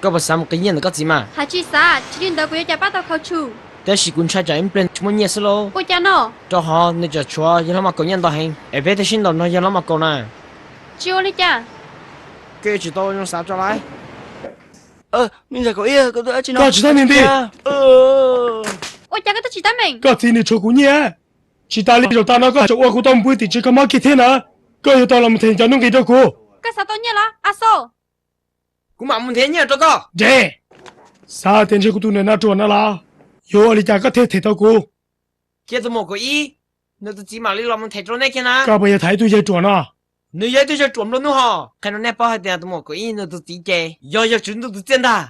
Koj puas xav mus qiv nyiaj ntawm koj txiv mas? Hais tsis xav, tsis li ntawd kuv yuav cas pab tau Khaus Tshum. Tab sis kuv ntshai tsam ib pliag tsis muaj nyiaj xwb lauj. Ua cas no? Rau qhov nws tseem tshuav yawg hlob Mas Kaus nyiaj ntau heev, es peb thiaj sib ntaus nrog yawg hlob Mas Kaus na. Tsis ua li cas. Koj yuav tsum tau zoo xav tso lawm. Koj tsis txhob nti nti. Ua cas koj twb tsis tab meeg? Koj txiv nws tshuav kuv nyiaj, tsis tas li zaum tas no koj tseem ua kuv tau mus pw tim tsev kho mob kiag thiab na. Koj yuav tau los mus them cov nuj nqis rau kuv. Koj xav tau nyiaj los, A Xo? Kuv mam mus nrhiav nyiaj rau koj. Nres, xav tias ntshe kuv tus niam no ruam no los? Yuav ua li cas koj thiaj them tau kuv? Cia tus muam Kaum Ib, nws tus txiv mam li los mus them rau nej kiag na. Koj puas yog tham ib tug yawg ruam no? Nws yog ib tug yawg ruam nplua nuj hos. Qhia rau nej paub hais tias tus muam Kaum Ib nws tus txiv ces yog yawg Tswv Ntuj tus txiaj ntag.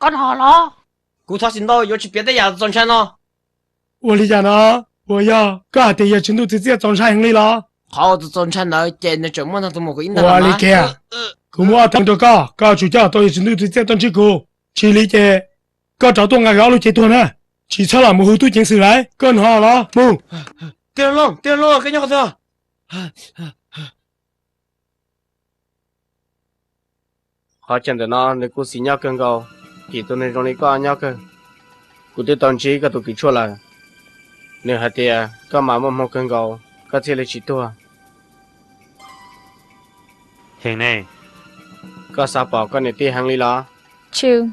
Koj no los? Kuv thov txim ntau, yuav tsis piav tej yam txaus ntshai no. Ua li cas no? Puas yog koj hais tias yawg Tswv Ntuj tus txiaj txaus ntshai heev li los? Qhov uas txaus ntshai ntawd ces nws tseem muaj nrog tus muam Kaum Ib ntag. Ua li kiag, kuv muab ob tug rau koj, koj yuav tsum coj tau yawg Tswv Ntuj tus txiaj tuaj ntsib kuv. Tsis li ces koj rov tuaj nqa nkawd ob lub cev tuag na. Tsis txhob lam mus hu tub ceev xwm lawm, koj hnov los? Mus. Tij Laug Looj, Tij Laug Looj, koj nyob qhov twg? Qhov chaw ntawm no nws kuj xis nyob kawg nkaus, vim tus neeg zoo li koj nyob kawg. Kuv twb tau ntsib koj tus kws tshuaj lawm, nws hais tias koj mas muaj hmoo kawg nkaus koj thiaj li tsis tuag. Heev ne, koj xav pom koj niam tij heev li los? Tshwm,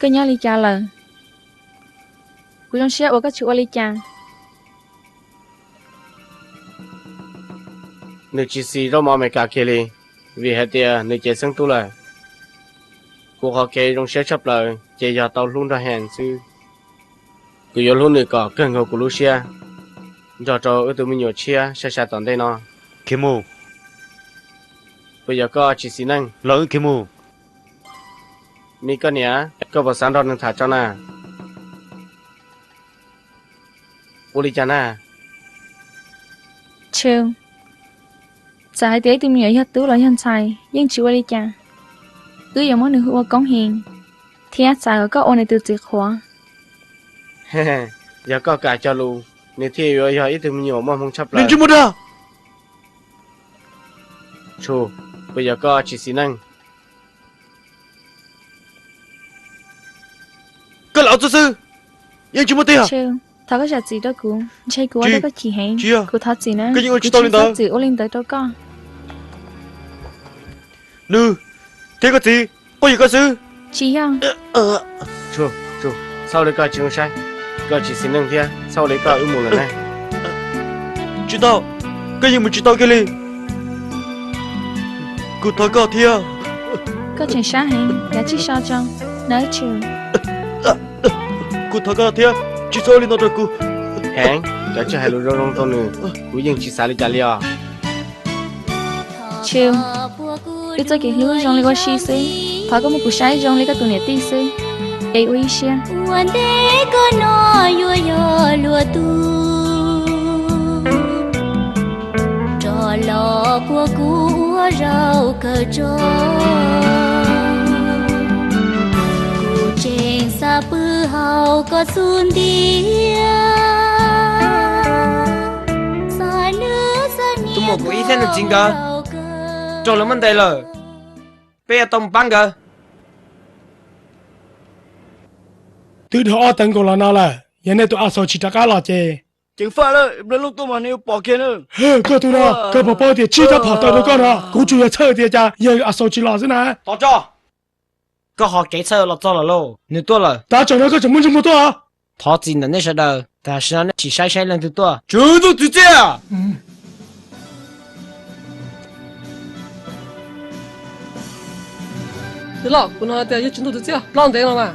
koj nyob li cas lawm? Kuv zoo siab uas koj tsis ua li cas. Nws tsis xis zaub mov Amelikas kiag li, vim hais tias nws cev xeeb tub lawm. Kuv qhov kev zoo siab tshaj plaws ces yog tau hlub nrog Hees xwb. Kuv yuav hlub nws kom kawg nkaus kuv lub siab, nrog rau wb tus me nyuam tshiab sai sai tom ntej no. Khiav mus. Puas yog koj tsis xis neej? Los wb khiav mus. Me koj niam, koj puas xav nrog nws tham tso na? Ua li cas na? Tshwm, txawm hais tias ib tug me nyuam yog tub los yog ntxhais yeej tsis ua li cas. Wb yuav muab nws hu ua Koob Heev, thiab txawm kom koj ua nws tus txiv qhuav. Yog koj kam cog lus, nws thiaj yuav yog ib tug me nyuam muaj hmoo tshaj plaws. Tshwm, puas yog koj tsis xis neej? Koj lam ua txuj xwb, yeej tsis muaj tiag. Thov koj zam txim rau kuv, ntshe kuv ua rau koj chim heev. Kuv thov txim na, kuv tsis txhob txwm ua li ntawd rau koj. Nws thiab koj txiv quab yws koj xwb. Tsis yog. Txhob ua li koj tsis zoo saib, koj tsis xis neej thiab txhob ua li koj wb mus lawm na. Tsis tau, koj yeej mus tsis tau kiag li. Kuv thov koj thiab. Koj tseem sab heev, kav tsij so tso na Tshwm. Kuv thov koj thiab, tsis txhob ua li no rau kuv. Heev, kav tsij hais lus zoo zoo rau nws, kuv yeej tsis xav li cas li os. Tshwm, wb txoj kev hlub zoo li ua si xwb, thov koj muab kuv saib zoo li koj tus niam tij xwb, es ua ib siab. Ua ntej koj no yuav yog luag tug, rov los puag kuv ua zaum kawg tso. Kuv tseem xav pw hauv koj xub ntiag. Tus muam Kaum Ib thiab nws txiv nkawd raug lawv muab ntes lawm, peb yuav tau mus pab nkawd. Twb dhau ob teev nkaus los no lawm, yog nej tus A Xaus tsis rov qab los ces ceev faj lawm, Nplog Looj tuaj mas nws yuav pom kiag na. Koj tus no, koj puas paub tias tsib rab phom taw rau koj no, kuv tsuas yog txhawj tias cas yawg A Xaus tsis los xwb na. Tos tso, koj qhov kev txhawj los txog lawm lauj, nws tuaj lawm. Tab tseem no koj tseem muaj ntsej muag tuaj. Thov txim ntawm nej sawv daws, tam sim no nej sim saib saib leej twg tuaj. Tswv Ntuj Txiv Txiaj! Tij laug, kuv hnov tias yog Tswv Ntuj Txiv Txiaj plaub ntev no mas.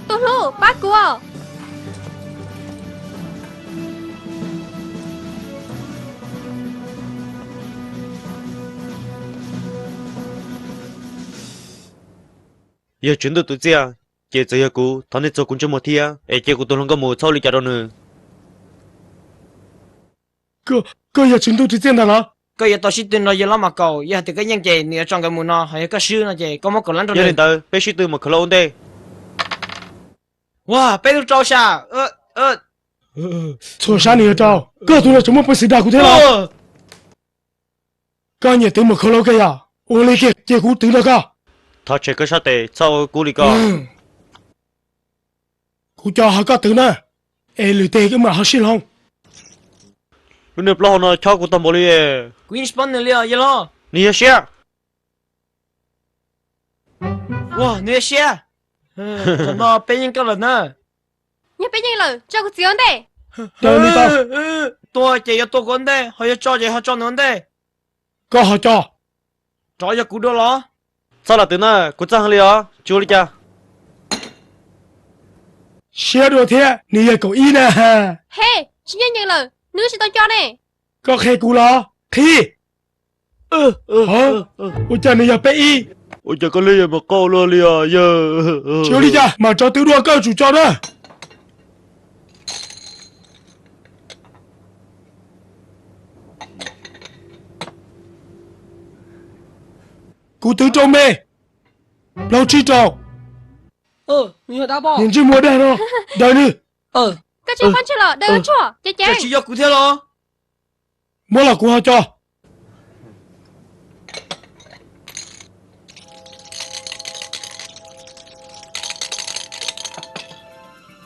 Tus hlub, pab kuv. Yog Tswv Ntuj Txiv Txiaj, ces txawm yog kuv, thov nej txuag kuv ntsej muag thiab, es cia kuv tus hluas nkauj mus txhob ua li cas rau nws. Koj yog Tswv Ntuj Txiv Txiaj ntag los? Koj yuav tau sib tw nrog yawg Lob Mas Kaus, yog hais tias koj yeej ces nws yuav tso nkawd mus no, ho yog koj swb no ces koj muab kaum lab nrog nws. Yog li ntawd peb sib tw mus khaws lauj ua ntej. Ua, peb tug rau sab. Txhua sab nws yuav rau, koj tus no tseem muaj peev xwm dag kuv thiab los? Koj nyiam twv mus khaws lauj koj yog? Ua li kiag, cia kuv twv nrog koj. Thov tshem koj sab tes, txhob ua kub li koj. Kuv cov ho koj twv na, es lwm tes koj mam ho sib hloov. Lub niag plaub hau no chob kuv tag npaum li. Kuv yeej tsis paub nws li os yawg hlob. Nws yog siab. Ua, nws yog siab. Tam no peb yeej koj lawm na. Yog peb yeej lawm, tso kuv txiv ua ntej. Tua ces yuav tua kuv ua ntej, ho yuav tso ces ho tso nws ua ntej. Koj ho tso. Rov yog kuv dua los? Txhob lam twv na, kuv txaj heev li os, tsis ua li cas. Siab dua thiab, nws yog kaum ib na. He, tsis nyob nyeem lawm, nws tsis tau co ne. Koj qhia kuv los? Qhib. Ua cas nws yog peb ib? Ua cas koj lig yog mus qauj luaj li os yawg? Tsis ua li cas, mam rov twv dua, koj yuav tsum tso na. Kuv twv rau me. Plaub tsib rau. Niag ntsej muag dag no, daws nws. Koj tsis pab ntsej los daws tshuaj, ceev ceev. Tsis yog kuv thiab los? Muab los kuv ho co.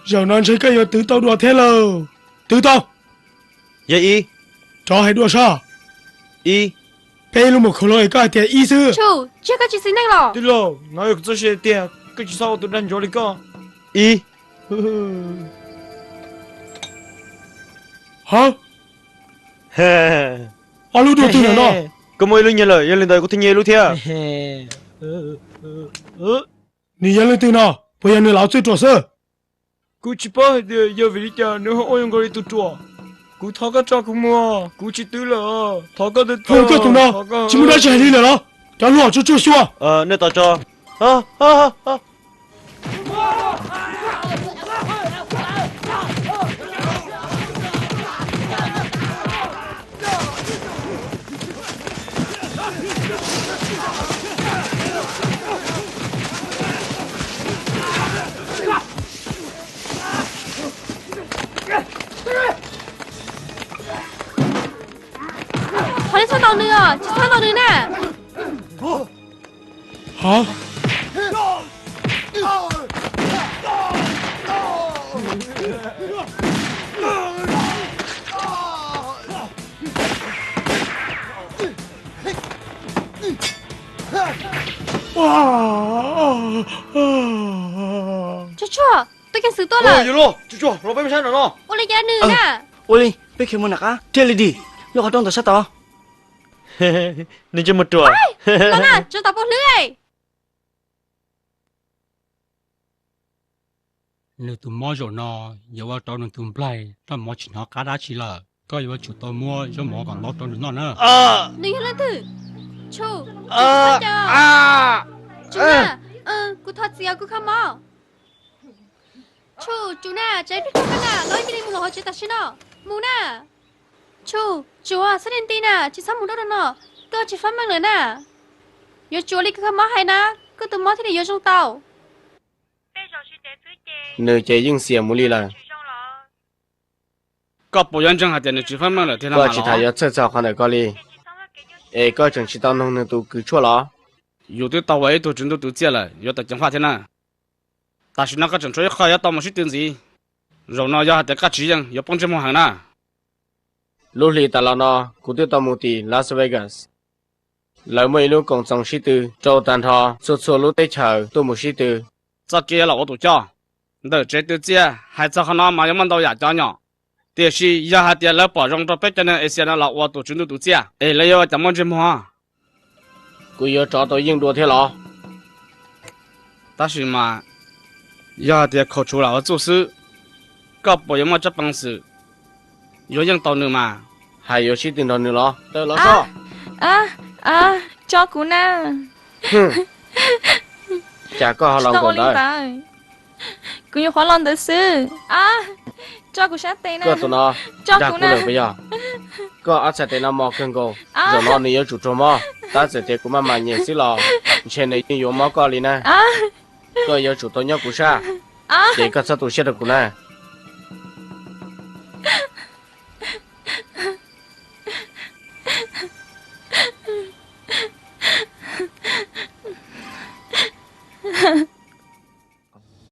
Zaum no ntshe koj yuav twv tau dua thiab lauj. Twv tau. Yog ib. Rov hais dua soj. Ib. Peb lub mus khau lo es koj hais tias ib xwb. Tsuj, tsis yog koj tsis xis neej los? Tij laug, no yog kuv txoj sia tiag, koj tsis txhob ua tus dag ntsuav li koj. Ib. Hov. Ob lub dua twg lawm no? Koj muaj ib lub nyiag lawm, yog li ntawd kuv thiaj nyiag ib lub thiab. Nws yog leej twg no? Puas yog nws laus txwj ruam xwb? Kuv tsis paub hais tias yog vim li cas nws ho ua zoo nkaus li tus ruam. Kuv thov koj tso kuv mus, kuv tsis twv lawm. Thov koj, koj tus no tsis muaj dab tsi hais li lawm los? Cov hluas, tsuag tsuag xyuas. Nej tos tso. Thov nej txhob ntaus nws os, tsis txhob ntaus nws na. Tsuag tsuag, tub ceev xwm tuaj lawm. Ua li cas nws na? Ua li, peb khiav mus nram qab, tiag li dim, lub qhov rooj ntawm sab tod. Nws ntsej muag ruam. Los na, tso tom pau hlwb. Nws tus mob zaum no yuav ua rau nws tus nplaig noj mov tsis hnov qab dab tsi lawm. Koj yuav tsum tau muab zaub mov kom ntau rau nws noj na. Nws yog leej twg? Tshuj, kuv thov txim os, kuv kho mob. Tshuj, tsum na, tsam ib pliag koj na, los ib pliag mus hauv tsev tam sim no. Mus na. Tshuj, tsum, xab li nti na, tsis txhob mus dab rau no. Koj tsis fab meej lawm na. Yuav tsum ua li koj kho mob hais na, koj tus mob thiaj li yuav zoo tau. Nws ces yeej xiam mus li lawm. Koj puas yuav ntseeg hais tias nws tsis fab meej lawm tiag no? Koj tsis tas yuav txhawj txog qhov ntawm koj li, es koj tseem tsis tau noog nws tus kws tshuaj los? Yus twb tau ua ib tug tswv ntuj tus txiaj lawm, yuav tau ceev faj thiab na. Tam sim no koj tseem tshuav ib qho yuav tau mus sib tw ntxiv. Zaum no yog hais tias koj tsis yeej yuav poob ntsej muag heev na. Lub hlis tas los no kuv twb tau mus tim Las Vegas. Lawv muaj ib lub koom txoos sib tw rau tag nrho txhua txhua lub teb chaws tuaj mus sib tw. Txoj kev yuav los ua tus coj ntawm tsev tw txiaj, hais txog qhov no mas yuav muaj ntau yam cov nyom. Tiam sis yog hais tias lawv pom zoo rau peb cov neeg Asia no los ua tus tswv ntuj tus txiaj, es lawv yuav ua cas muaj ntsej muag? Kuv yuav rov tau yeej dua thiab los? Tab sis mas yog hais tias khaum tshuv lam ua txuj xwb, koj puas yuav muaj tsab peev xwm yuav yeej tau nws mas? Hais yuav sib tw nrog nws los? Tawm los soj. Tso kuv na. Cas koj ho los nkaum ntawd? Kuv nyuam qhuav los ntawd xwb. Tso kuv sab tes na. Koj tus no dag kuv lawm puas yog? Koj ob txhais tes no mos kawg nkaus, zaum no nws yuav tsum raug mob. Tab txawm tias kuv maj mam nyem xwb los ntshe nws yeej yuav mob koj li na. Koj yuav tsum tau nyob kuv sab, ces koj txhob tu siab rau kuv na.